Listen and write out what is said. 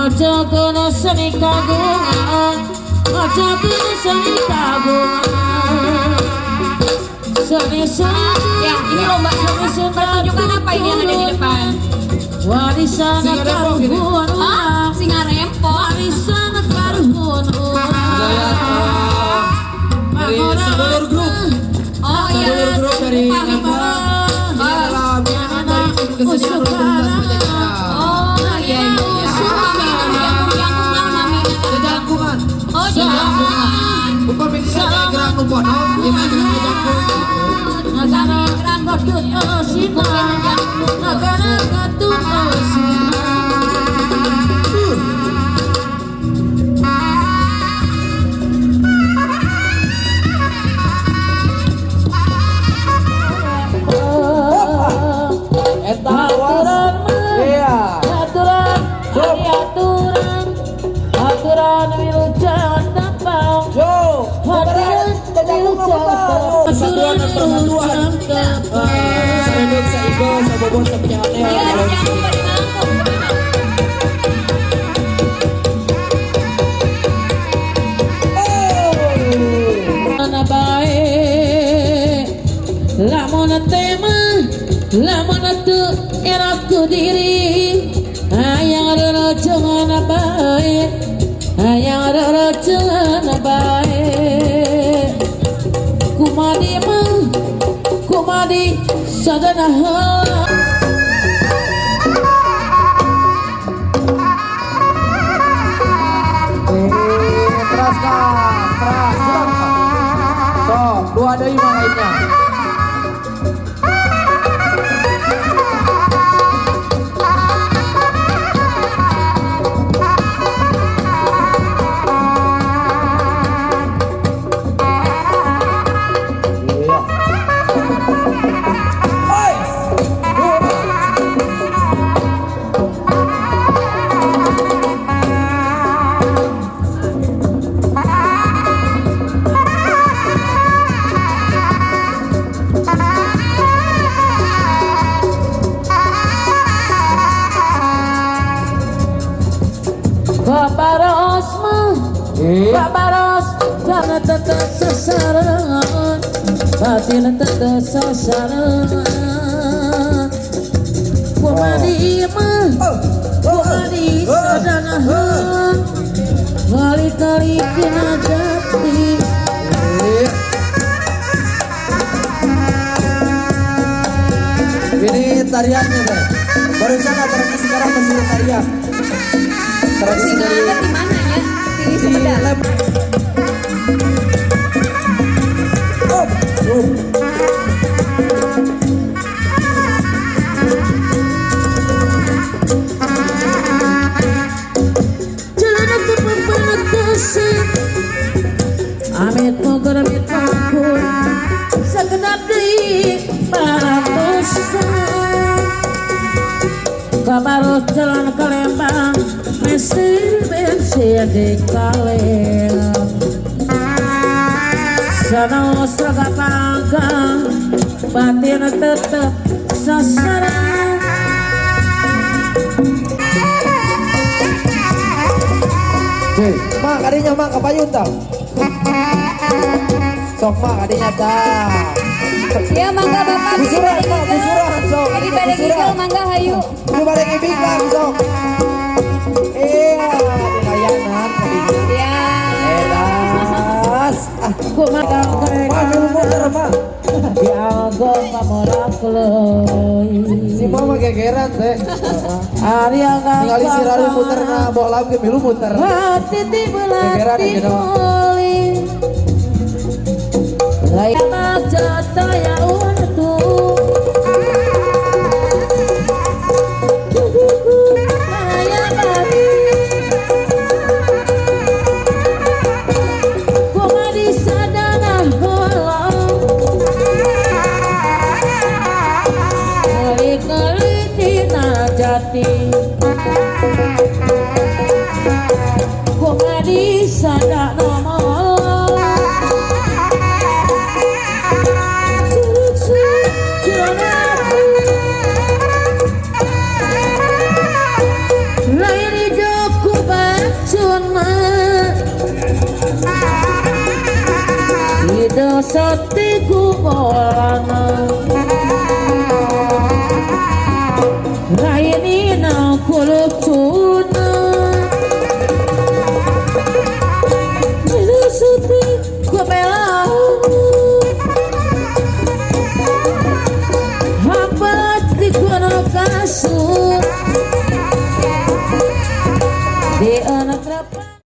Ngajakeun seni kagungan, ngajakeun seni kagungan. Seni seni. Ya, ini lomba pertunjukan apa ini yang ada di depan? Warisan karuhun. Hah? Singa Rempo. Warisan karuhun. Dari Sedulur Group. Oh iya. Sedulur Group dari Lembang. Ini adalah binaan dari tim kesenian Universitas Padjadjaran. Oh iya iya. Mami itu jangkung-jangkungan mami. Jejangkungan. Oh jejangkungan. Upami kita gerak nupono, ini gerak jangkung. Nagara katut osina, nagara katut osina. Aturan Iya. aturan aturan aturan wilujeng tepang. Yo, Aturan wilujeng tepang. Persatuan dan persatuan. Sarendut, saigo, sabobon, sapejahane. Iya, jangkung pada ngangkung. Mana bae lamun tema lamun teu eraku diri hayang rorojongan bae hayang rorojongan bae kumadi mah kumadi sadana heula. Keras kang, keras, kurang kang. Sok, dua deui mah lainnya. Iya. Oi! Dua. Babaros mah Iya. Babaros jangan tetap sasaran batin tetap sasaran kumadi mah kumadi sadanahan ngali-kali kena jati. Iya. Ini tariannya teh. Barusan acaranya sekarang masih tarian. Tradisi Singa dari adat di mana ya? Di di Sumedang. Lem. Oh, oh. Celana kepepetasan amit mogur amit mogur segenap deui parantosan kabaros jalan ke Lembang mesin bensin di kaleng sanaos raga panggang batin tetep sasaran. Hei, mak kadinya mak kapayun tah. Sok mak kadinya tah. Ya mangga bapak. Busuran mak, busuran sok. Jadi pada gigil mangga hayu. Kudu bareng ibing mak sok. Iya, dinayanan kadinya. Ya. Edas. Ah, Kumaha mak milu muter mak. Diago pamorakleuy. Si mama gegeran teh. Arya Ningali si Rari muter na bolam ge milu muter. Hati Gegeran tibelati aja nama. muli. Lain jata ya untuk kumadi sadana hola kali-kali tina jati kumadi sadana mola. Suti kumolana Rainina kulutuna Suti kumela Hapat di kono kasur.